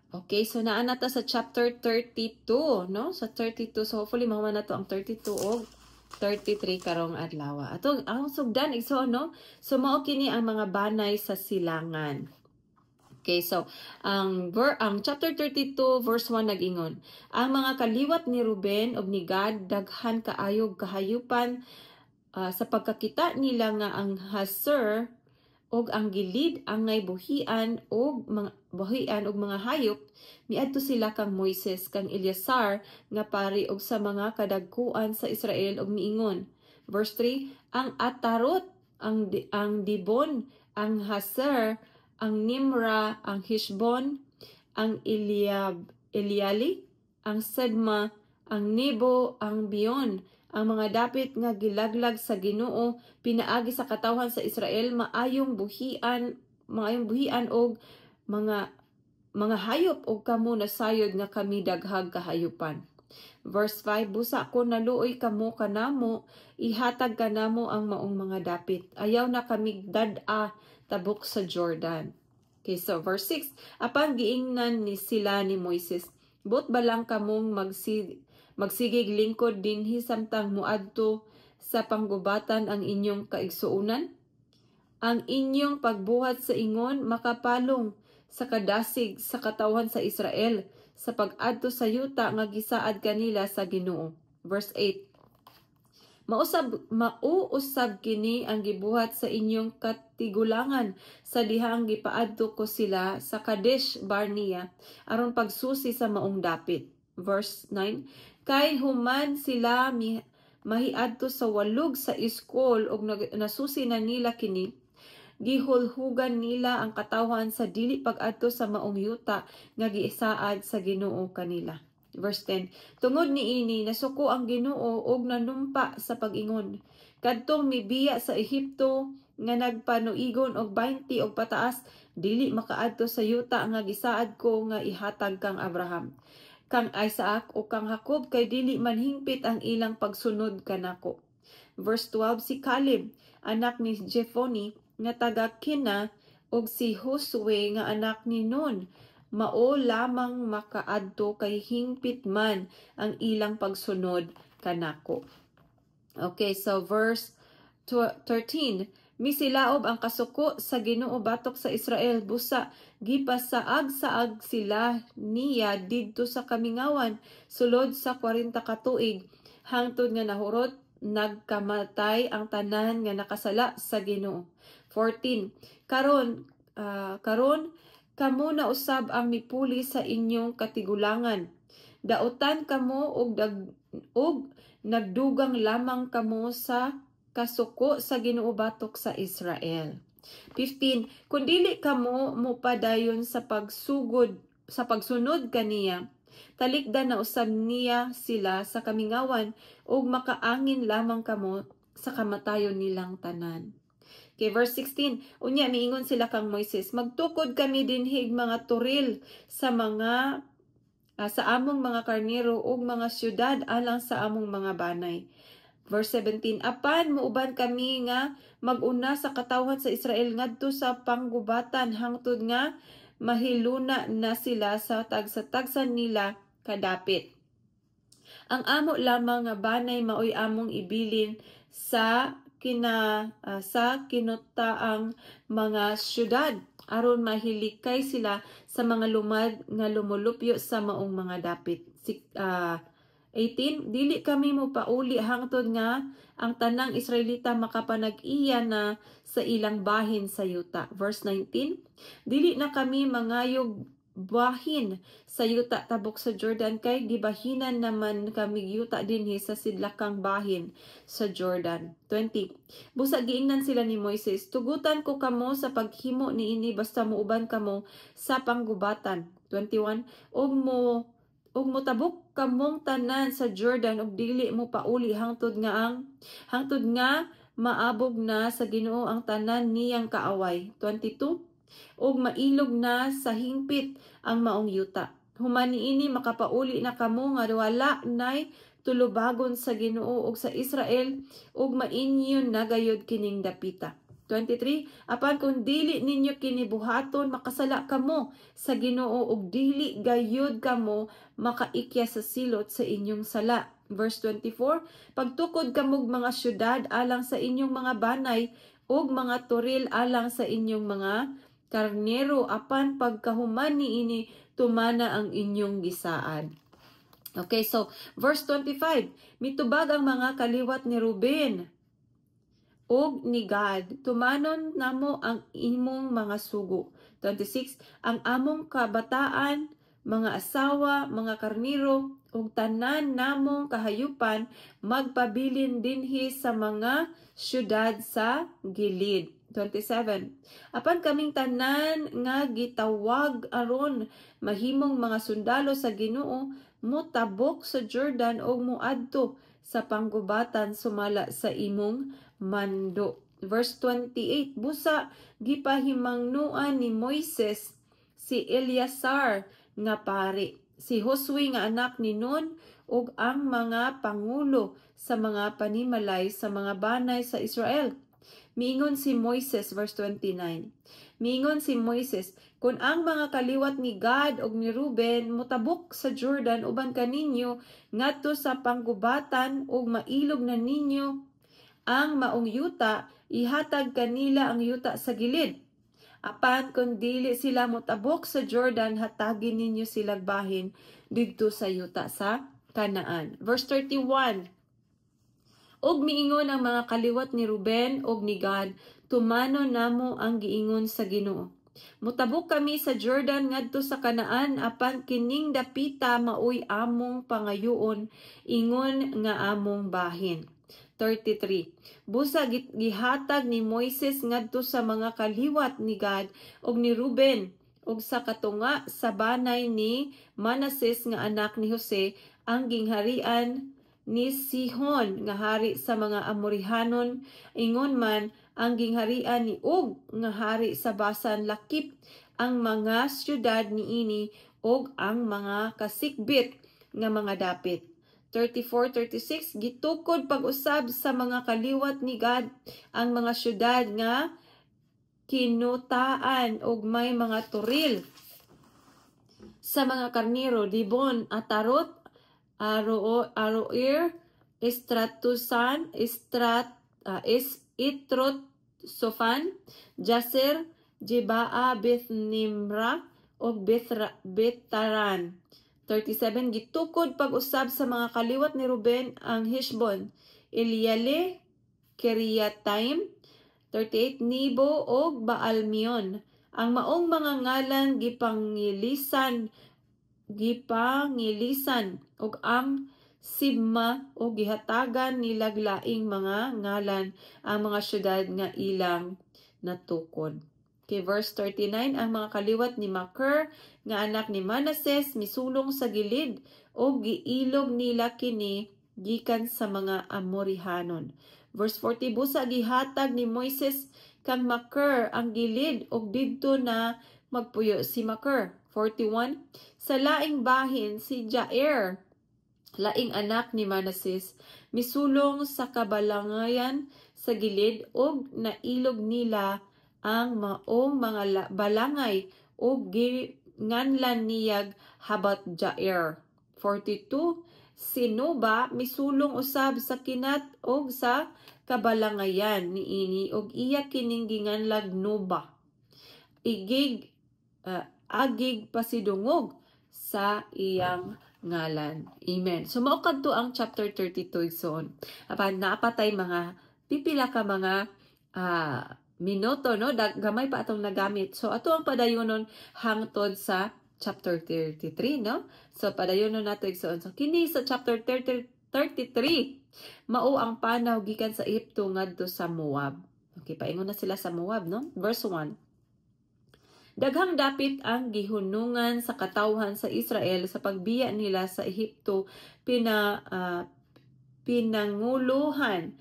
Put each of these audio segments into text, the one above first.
Okay, so naa na ta sa chapter 32, no? Sa 32, so hopefully mahuman na to ang 32 og 33 karong adlaw. Ato ang sugdan, igsoon, no? So mao kini ang mga banay sa silangan. Okay, so ang chapter 32 verse 1 nag-ingon, "Ang mga kaliwat ni Ruben ug ni Gad daghan kaayog kahayupan sa pagkakita nila nga ang Hazer ug ang Gilead angay buhian og mga hayop, miadto sila kang Moises, kang Eleazar nga pari ug sa mga kadagkuan sa Israel ug miingon." Verse 3, "Ang Atarot, ang Dibon, ang Hazer, ang Nimra, ang Heshbon, ang Eliali, ang Sebma, ang Nebo, ang Beon, ang mga dapit nga gilaglag sa Ginoo pinaagi sa katawhan sa Israel, maayong buhian og mga hayop, og kamo nasayod nga kami daghag kahayupan." Verse 5, "Busa kon naluoy kamo kanamo, ihatag kanamo ang maong mga dapit. Ayaw na kami dad-a tabok sa Jordan." Okay, so verse 6, apan giingnan ni sila ni Moises, "Buot ba lang kamong magsigig lingkod dinhi samtang muadto sa panggubatan ang inyong kaigsuonan? Ang inyong pagbuhat sa ingon makapalong sa kadasig sa katawhan sa Israel sa pag-adto sa yuta nga gisaad kanila sa Ginoo." Verse 8, "Mauusab kini ang gibuhat sa inyong katigulangan sa dihang gipaadto ko sila sa Kadesh Barnea aron pagsusi sa maong dapit." Verse 9, "Kay human sila mahiadto sa walog sa Eshcol og nasusi na nila kini, gihulhugan nila ang katawhan sa dili pag-adto sa maong yuta nga gisaad sa Ginoo kanila." Verse 10, "Tungod niini nasuko ang Ginoo og nanumpa sa pag-ingon, 'Kadtong mibiya sa Ehipto nga nagpanuigon og 20 og pataas dili makaadto sa yuta nga gisaad ko nga ihatag kang Abraham, kang Isaac o kang Jacob, kay dili man hingpit ang ilang pagsunod kanako.'" Verse 12, "Si Caleb, anak ni Jephunneh nga taga Kena, ug si Josue nga anak ni Nun mao lamang makaadto kay hingpit man ang ilang pagsunod kanako." Okay, so verse 13, "Misilaob ang kasuko sa Ginoo batok sa Israel, busa gipasaag-saag sila niya didto sa kamingawan sulod sa 40 ka tuig hangtod nga nahurot nagkamatay ang tanan nga nakasala sa Ginoo." 14, "Karon kamo na usab ang mipuli sa inyong katigulangan. Dautan kamo og nagdugang lamang kamo sa kasuko sa Ginoo batok sa Israel." 15, "Kung dili kamo mopadayon sa pagsunod kaniya, talikdan na usab niya sila sa kamingawan ug makaangin lamang kamo sa kamatayon nilang tanan." Okay, verse 16. "Unya miingon sila kang Moises, 'Magtukod kami dinhig mga toril sa among mga karnero ug mga syudad alang sa among mga banay.'" Verse 17, "Apan muuban kami nga mag-una sa katawhan sa Israel ngadto sa panggubatan hangtod nga mahiluna na sila sa tagsa-tagsa nila kadapit. Ang amo lamang nga banay maoy among ibilin sa kinutaang mga syudad aron mahilikay sila sa mga lumad nga lumulupyo sa maong mga dapit." 18, "Dili kami mo pauli hangtod nga ang tanang Israelita makapanag-iya na sa ilang bahin sa yuta." Verse 19, "Dili na kami mangayog bahin sa yuta tabok sa Jordan kay gibahinan naman kami yuta dinhi sa sidlakang bahin sa Jordan." 20, "Busa giingnan sila ni Moises, 'Tugutan ko kamo sa paghimo niini basta muuban kamo sa panggubatan.'" 21, "Ug motabok kamong tanan sa Jordan ug dili mo pauli hangtod nga maabog na sa Ginoo ang tanan niyang kaaway." 22, "Ug mailog na sa hingpit ang maong yuta. Human niini makapauli na kamo nga wala nay tulubagon sa Ginoo ug sa Israel ug mainyon na gayud kining dapita." 23. Apan kung dili ninyo kini buhaton, makasala kamo sa Ginoo ug dili gayud kamo makaikya sa silot sa inyong sala. Verse 24, pagtukod kamog mga syudad alang sa inyong mga banay ug mga toril alang sa inyong mga karnero, apan pagkahuman niini, tumana ang inyong gisaad. Okay, so verse 25, mitubag ang mga kaliwat ni Ruben ug ni Gad, "Tumanon namo ang imong mga sugo." 26, ang among kabataan, mga asawa, mga karniro ug tanan namong kahayupan magpabilin dinhi sa mga syudad sa Gilead. 27. Apan kaming tanan nga gitawag aron mahimong mga sundalo sa Ginoo motabok sa Jordan ug moadto sa panggubatan sumala sa imong mando. Verse 28, busa gipahimangnuan ni Moises si Eleazar nga pari, si Josue nga anak ni Nun ug ang mga pangulo sa mga panimalay sa mga banay sa Israel. Miingon si Moises, verse 29. Miingon si Moises, "Kung ang mga kaliwat ni Gad ug ni Ruben motabok sa Jordan uban kaninyo ngadto sa panggubatan ug mailog na ninyo ang maong yuta, ihatag kanila ang yuta sa Gilead. Apan kung dili sila motabok sa Jordan, hatagin ninyo silag bahin didto sa yuta sa Kanaan." Verse 31. Ug miingon ang mga kaliwat ni Ruben ug ni Gad, "Tumanon namo ang giingon sa Ginoo. Mutabok kami sa Jordan ngadto sa Kanaan, apan kining dapita maoy among pangayoon ingon nga among bahin." 33. Busa gihatag ni Moises ngadto sa mga kaliwat ni Gad ug ni Ruben ug sa katunga sa banay ni Manases nga anak ni Jose ang gingharian ni Sihon nga hari sa mga Amorihanon, ingon man ang gingharian ni Og nga hari sa Basan, lakip ang mga syudad niini ug ang mga kasikbit nga mga dapit. 34-36. Gitukod pag-usab sa mga kaliwat ni Gad ang mga syudad nga kinutaan og may mga toril sa mga karniro: Dibon, Atarot, Aroer, Estratusan, Estrat, Es Itrot Sofan, Jaser, Jebaa, Beth Nimra, ug Betaran. 37. Gitukod pag-usab sa mga kaliwat ni Ruben ang Heshbon, Eliale, Kiriataim, 38, Nebo ug Baalmeon. Ang maong mga ngalan gipangilisan ug ang Sibma ug gihatagan nilag laing mga ngalan ang mga syudad nga ilang natukod. Okay, verse 39, ang mga kaliwat ni Makir nga anak ni Manases misulong sa Gilead ug giilog nila kini gikan sa mga Amorihanon. Verse 40, busa gihatag ni Moises kang Makir ang Gilead ug didto na magpuyo si Makir. 41, sa laing bahin, si Jair, laing anak ni Manases, misulong sa kabalangayan sa Gilead ug nailog nila ang maong mga balangay ug ginganlan niyag Habat Jair. 42, si Noba misulong usab sa Kinat ug sa kabalangayan niini ug iya kining ginganlag Noba. Igig agig pasidungog sa iyang ngalan. Amen. So mao kadto ang chapter 32, igsoon. Apan naapatay mga pipila ka mga minuto, no, gamay pa atong nagamit. So ato ang padayonon hangtod sa chapter 33, no? So padayonon nato, igsoon. So kini sa chapter 30, 33 mao ang panaw gikan sa Ehipto ngadto sa Moab. Okay, paingon na sila sa Moab, no? Verse 1. Daghang dapit ang gihunungan sa katawhan sa Israel sa pagbiya nila sa Ehipto, pinanguluhan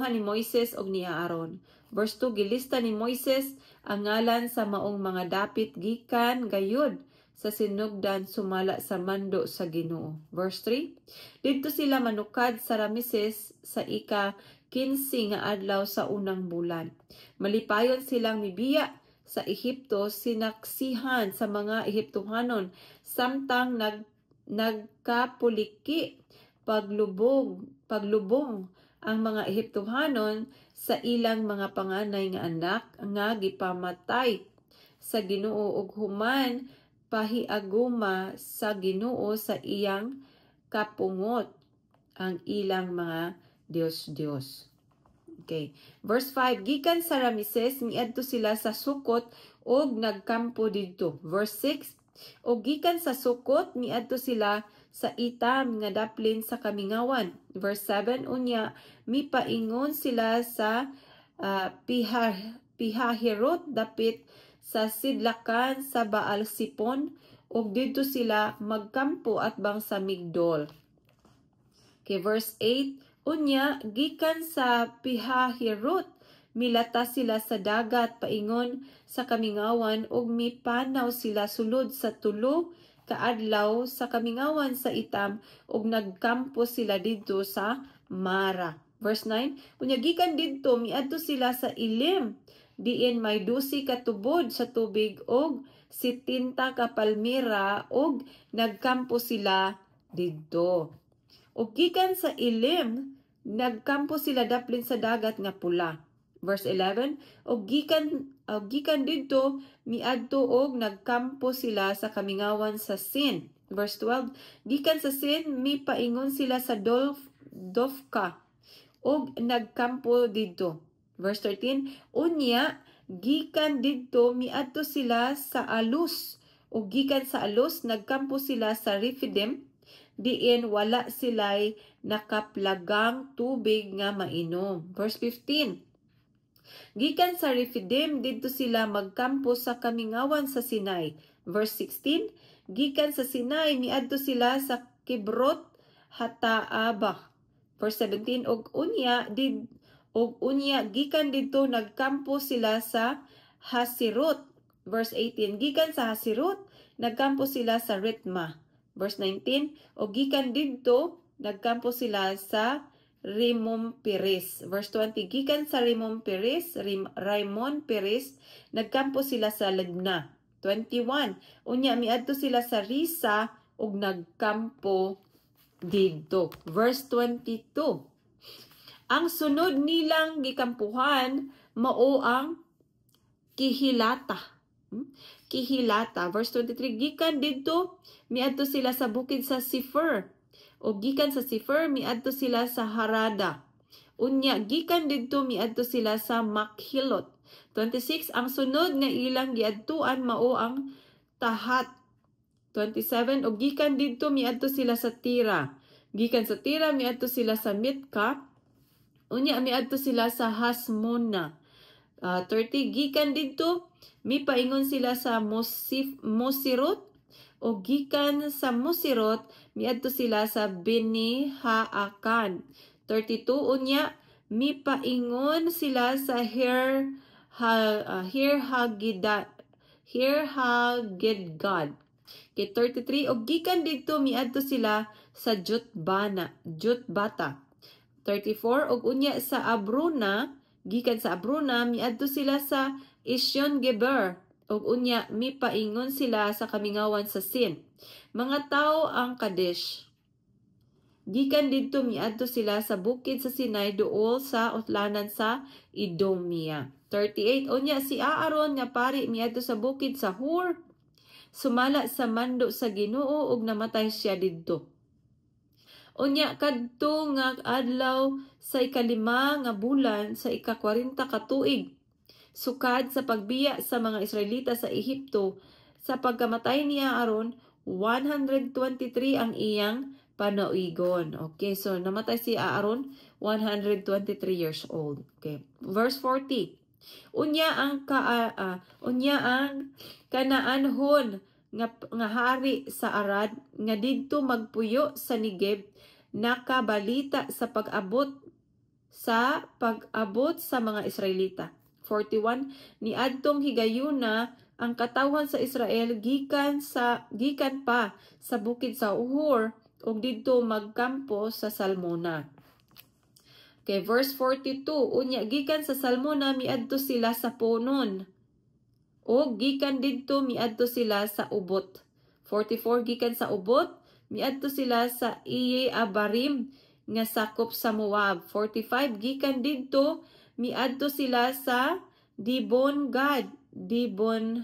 ni Moises og ni Aaron. Verse 2, gilista ni Moises ang ngalan sa maong mga dapit gikan gayud sa sinugdan sumala sa mando sa Ginoo. Verse 3, didto sila manukad sa Rameses sa ika 15 nga adlaw sa unang bulan. Malipayon silang mibiya sa Ehipto, sinaksihan sa mga Ehiptohanon samtang nagkapuliki paglubong ang mga Ehiptohanon sa ilang mga panganay nga anak nga gipamatay sa Ginoo, ug human pahiaguma sa Ginoo sa iyang kapungot ang ilang mga Dios-Dios. Okay. Verse 5, gikan sa Rameses miadto sila sa Sukot ug nagkampo didto. Verse 6, ug gikan sa Sukot miadto sila sa Etam nga daplin sa kamingawan. Verse 7, unya mipaingon sila sa Pihahirot dapit sa sidlakan sa Baal Sipon, ug didto sila magkampo atbang sa Migdol. Okay, verse 8, unya gikan sa Pihahirot milata sila sa dagat paingon sa kamingawan, ug mipanaw sila sulod sa 3 ka adlaw sa kamingawan sa Etam, ug nagkampo sila didto sa Mara. Verse 9, unya gikan didto miadto sila sa Elim, diin may 12 ka tubod sa tubig ug 70 ka palmira, ug nagkampo sila didto. Ug gikan sa Elim nagkampo sila daplin sa Dagat nga Pula. Verse 11, ug gikan didto miadto og nagkampo sila sa kamingawan sa Sin. Verse 12, gikan sa Sin mipaingon sila sa Dofka ug nagkampo didto. Verse 13, unya gikan didto miadto sila sa Alus, ug gikan sa Alus nagkampo sila sa Rephidim, diin wala sila'y nakaplagang tubig nga mainom. Verse 15, gikan sa Rephidim didto sila magkampo sa kamingawan sa Sinai. Verse 16, gikan sa Sinai miadto sila sa Kibrot Hataaba. Verse 17, ug unya gikan didto nagkampo sila sa Hasirot. Verse 18, gikan sa Hasirot nagkampo sila sa Ritma. Verse 19, ug gikan didto nagkampo sila sa Rimon Perez. Verse 20, gikan sa Rimon Perez nagkampo sila sa Libna. 21, unya miadto sila sa Risa ug nagkampo didto. Verse 22, ang sunod nilang gikampuhan mao ang Kihilata. Kihilata. Verse 23, gikan didto miadto sila sa bukid sa Sefer. O gikan sa Sefer miadto sila sa Harada. Unya gikan didto miadto sila sa Makhilot. 26, ang sunod nga ilang giadtuan mao ang Tahat. 27, og gikan didto miadto sila sa Tira. Gikan sa Tira miadto sila sa Mitka. Unya miadto sila sa Hasmona. 30, gikan didto mipaingon sila sa Mosirot, o gikan sa Mosirot miadto sila sa Benihaakan. 32, unya mipaingon sila sa Hirhagidgad. Kay 33, og gikan didto miadto sila sa Jutbata. 34, og unya sa Abrona, gikan sa Abrona miadto sila sa Esyon Geber, ug unya mipaingon sila sa kamingawan sa Sin. Mga tawo ang Kadesh. Gikan didto miadto sila sa bukid sa Sinai duol sa utlanan sa Edomia. 38, unya si Aaron nga pari miadto sa bukid sa Hur sumala sa mando sa Ginoo, ug namatay siya didto. Unya kadto nga adlaw sa 5 nga bulan sa 40 ka tuig sukad sa pagbiya sa mga Israelita sa Ehipto, sa pagkamatay ni Aaron, 123 ang iyang panauigon. Okay, so namatay si Aaron 123 years old. Okay. Verse 40. Unya ang Kanaanhon nga hari sa Arad nga didto magpuyo sa Negev nakabalita sa pag-abot sa mga Israelita. 41, niadtong higayuna ang katawhan sa Israel gikan pa sa bukid sa Hor ug didto magkampo sa Salmona. Okay, verse 42, unya gikan sa Salmona miadto sila sa Punon. O gikan didto miadto sila sa Obot. 44, gikan sa Obot miadto sila sa Iye Abarim nga sakop sa Moab. 45, gikan didto miadto sila sa Dibon Gad, Dibon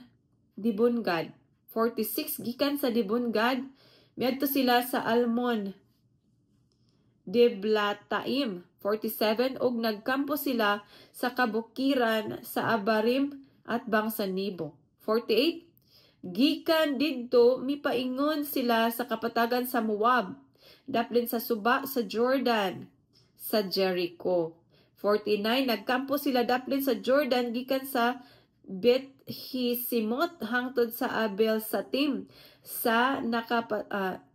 Gad. 46, gikan sa Dibon Gad miadto sila sa Almon Diblataim. 47, ug nagkampo sila sa kabukiran sa Abarim atbang sa Nebo. 48, gikan didto mipaingon sila sa kapatagan sa Moab, daplin sa suba sa Jordan sa Jericho. 49, nagkampo sila daplin sa Jordan gikan sa Bet Hisimot hangtod sa Abel Satim sa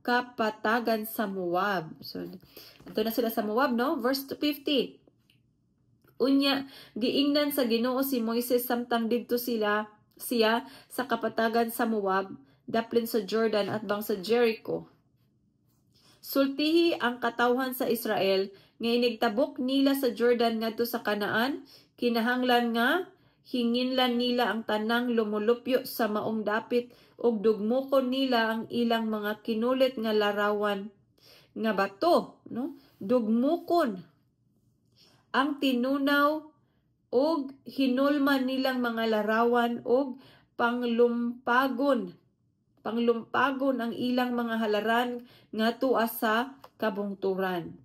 kapatagan sa Moab. So, ito na sila sa Moab, no? Verse 50. Unya, giingnan sa Ginoo si Moises samtang didto siya sa kapatagan sa Moab, daplin sa Jordan atbang sa Jericho. "Sultihi ang katawhan sa Israel nga inigtabok nila sa Jordan ngadto sa Kanaan, kinahanglan nga hinginlan nila ang tanang lumulupyo sa maong dapit ug dugmokon nila ang ilang mga kinulit nga larawan nga bato," no? Dugmokon ang tinunaw ug hinulman nilang mga larawan ug panglumpagon ang ilang mga halaran nga tuwa sa kabungturan.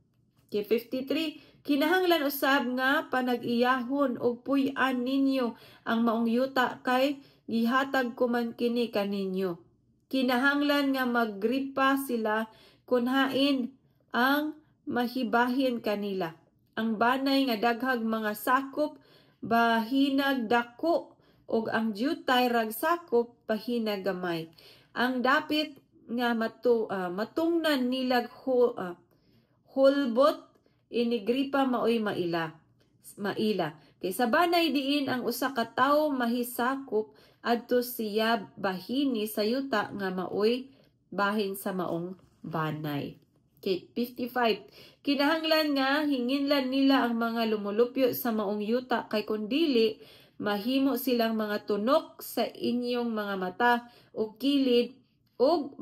Okay, 53. "Kinahanglan usab nga panag-iyahon ug puy-an ninyo ang maong yuta kay gihatag ko man kini kaninyo. Kinahanglan nga magripa sila kun hain ang mahibahin kanila. Ang banay nga daghag mga sakop bahinag dako ug ang dyutay rag sakop bahinag gamay. Ang dapit nga matungnan nilag hulbot inigripa maoy maila. Kay sa banay diin ang usa ka tawo mahisakop, adto siya bahini sa yuta nga maoy bahin sa maong banay." Okay, 55. "Kinahanglan nga hinginlan nila ang mga lumulupyo sa maong yuta kay kun dili, mahimo silang mga tunok sa inyong mga mata ug kilid ug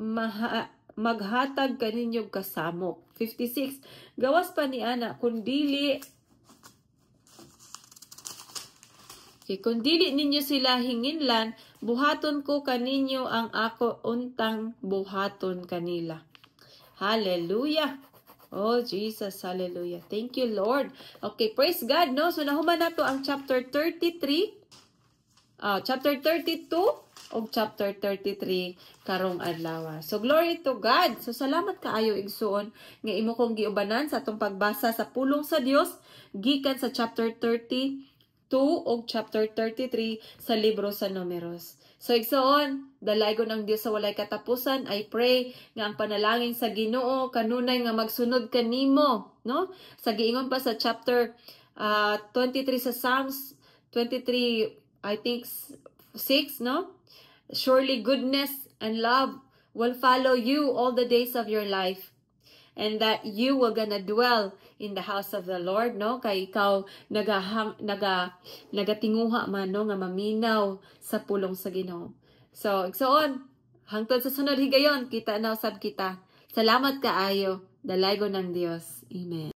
maghatag kaninyo kasamok." 56. Gawas pa ni ana, okay, kung dili ninyo sila hinginlan, buhaton ko kaninyo ang ako untang buhaton kanila. Hallelujah. Oh, Jesus, hallelujah. Thank you, Lord. Okay, praise God, no? So, nahuman nato ang chapter 33, chapter 32, o chapter 33 karong adlaw. So, glory to God. So, salamat kaayo, igsuon, nga imo kong giubanan sa atong pagbasa sa pulong sa Dios gikan sa chapter 32 o chapter 33 sa libro sa Numeros. So igsoon, dalaygon ang Dios sa walay katapusan. I pray nga ang panalangin sa Ginoo kanunay nga magsunod kanimo, no? Sa giingon pa sa chapter 23 sa Psalms 23, I think 6, no? Surely goodness and love will follow you all the days of your life and that you will gonna dwell in the house of the Lord, no? Kay ikaw nagahang naga nagatinguha man, no, nga maminaw sa pulong sa Ginoo. So igsoon, hangtod sa sunod higayon, kita na usab kita. Salamat kaayo. Dalaygon ng Dios. Amen.